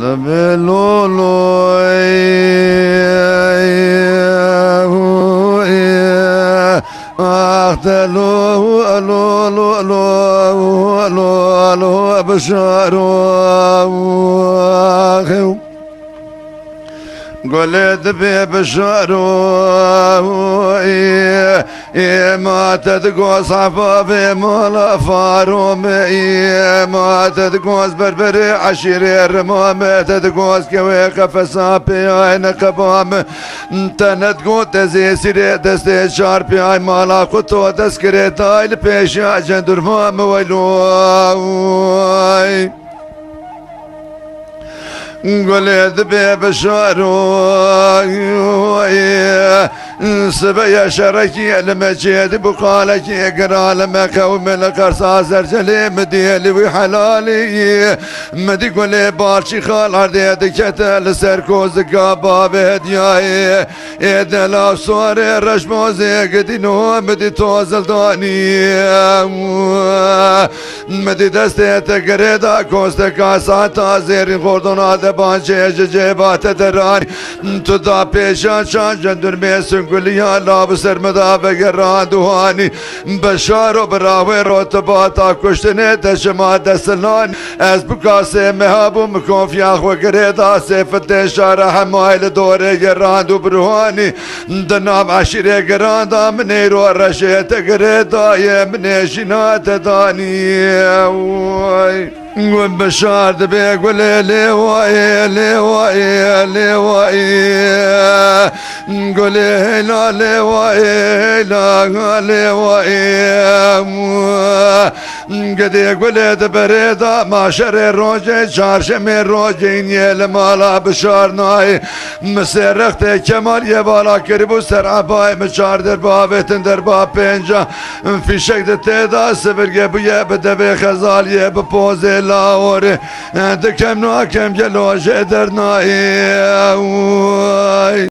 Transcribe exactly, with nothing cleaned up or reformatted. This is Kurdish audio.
Beloloy, hu, e, ah, de, lo, hu, lo, lo, lo, hu, lo, lo, bişaro, hu, e. Gulê dibê bişaro, hu, e. Ê ma te digoz hefavê mala faro me, ê ma te digoz berberê eşîrê rima me, te digoz kewê qefesa pêyayne qeba me. Te nedigot ez ê sîrê destê çar pêyay mala xwe to dest kirê tay li pêşiya cendurma me weyloy. Gulê dibê bişaroyê, sibeye şerekî li me çêdî bû qalekî gira li me qewme li qersa zercelê mi dî li wî helalî. Mi dî gulê barçî xal erdê dikete li ser kozika bavê hediyayê. Ê dela sorê reşmozê gidîno mi dî to zildanî. Mi dî destê te girê da kosteka sata zêrî xordona de bancê ji cêba te deranî. Tu da pêşa çan cendurmê sunguliya lav ser mi da vegerand û hanî. Beşaro bira wê rotibata kuştinê de şima desilan. Ez bi kasê meha bûm kofiya xwe girê da sê fitê şara hemayê li dorê gerand û birhanî. Di nav eşîrê giran da min êro reşê te girê dayê min ê jîna te danî. Oy. Gul bişar dibê gulê lêwayê, lêwayê, lêwayê. Gulê heyla lêwayê, heyla lêwayê. Gidê gulê di berê da maşerê rojê çarşemê rojê yê li mala bişar nayê. Mi sê rextê Kemal yê vala kiribû ser ebayê mi çar derba avêtin derba pênca. Fîşek di tê da sivirge bûye bi devê xezaliyê bi pozê laorê. Dikem nakem gelo jê dernayê. Oy.